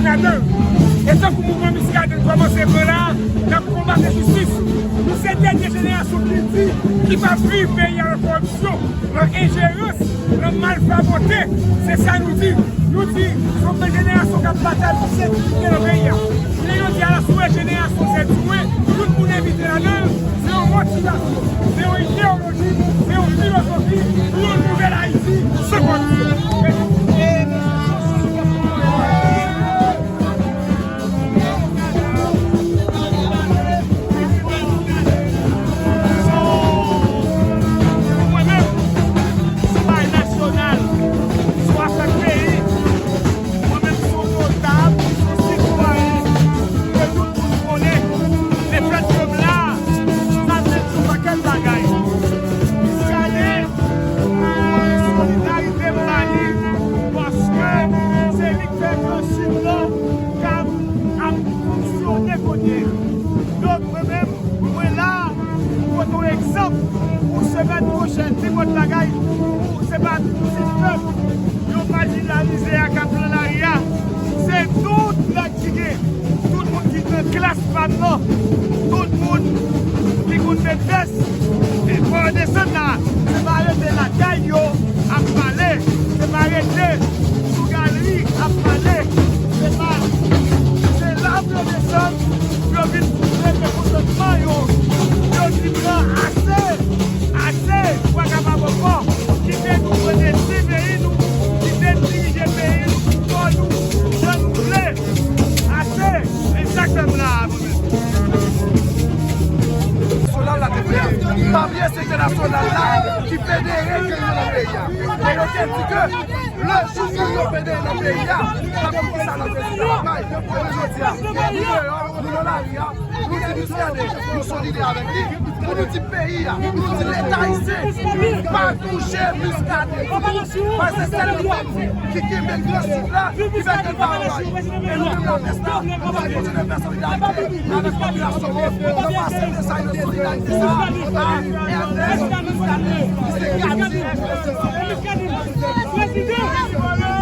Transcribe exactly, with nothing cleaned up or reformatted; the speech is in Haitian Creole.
Ladan l. E tankou mouvman Muscadin kòmanse pran la, n ap konbat enjistis. Nou se dènye jenerasyon ki di, ki p ap viv peyi a nan kòripsyon, nan enjerans, nan malfabote. Se sa nou di. Nou di, se yon jenerasyon k ap batay pou sekirite nan peyi a. Jounen jodi a la, si w wè jenerasyon sèt jou, tout moun envite ladan l, se yon motivasyon, se yon ideyoloji, se yon filozofi pou yon nouvèl Ayiti san kòripsyon. Mwen menm, se bagay nasyonal, se afè peyi. Mwen menm, se yon notab, se yon sitwayen ke tout moun konnen. Lefètke m la, sa vle di yon pakèt bagay. Gade, mwen solidarite m ba li, paske se li k fè Gran Sid lan kab ap fonksyone kounye a. Donk, mwen menm, mwen la pou pote yon egzanp pou semèn pwochèn, nenpòt bagay, pou se pa ti pèp yo majinalize a k ap nan lari a. Se tout nèg ki gen, tout moun ki nan klas pa m nan, tout moun ki konn met vès, e fò yo desann la, se pa rete lakay yo ap pale, se pa rete sou galri ap pale, se pa, se la pou yo desann, pou yo vin pouse mekontantman yo, pou yo di blan ase, ase, nou pa kapab ankò, kite nou pran destine peyi nou, kite n dirije peyi nou, kò nou, jan nou vle, ase, e sa k fè m la a mwen menm. Nasyonal la te federe. Pa bliye se entènasyonal la ki federe ke yo nan peyi a. E yo te di ke le jou ke yo federe nan peyi a, n ap fè sa nan peyi a. Jodi a, nou deyò, nou nan lari a, nou di Muscadin, nou solidè avèk li. Pou nou di peyi a, nou di Leta ayisyen, pa touche Muscadin. Paske se li menm ki kenbe Gran Sid la, ki fè ke l pa anvayi. E nou menm lapès la, nou pral kontinye fè solidarite avèk popilasyon an. Nou pa selebre solidarite sa a, a Ernest Muscadin, ki se gad Sid.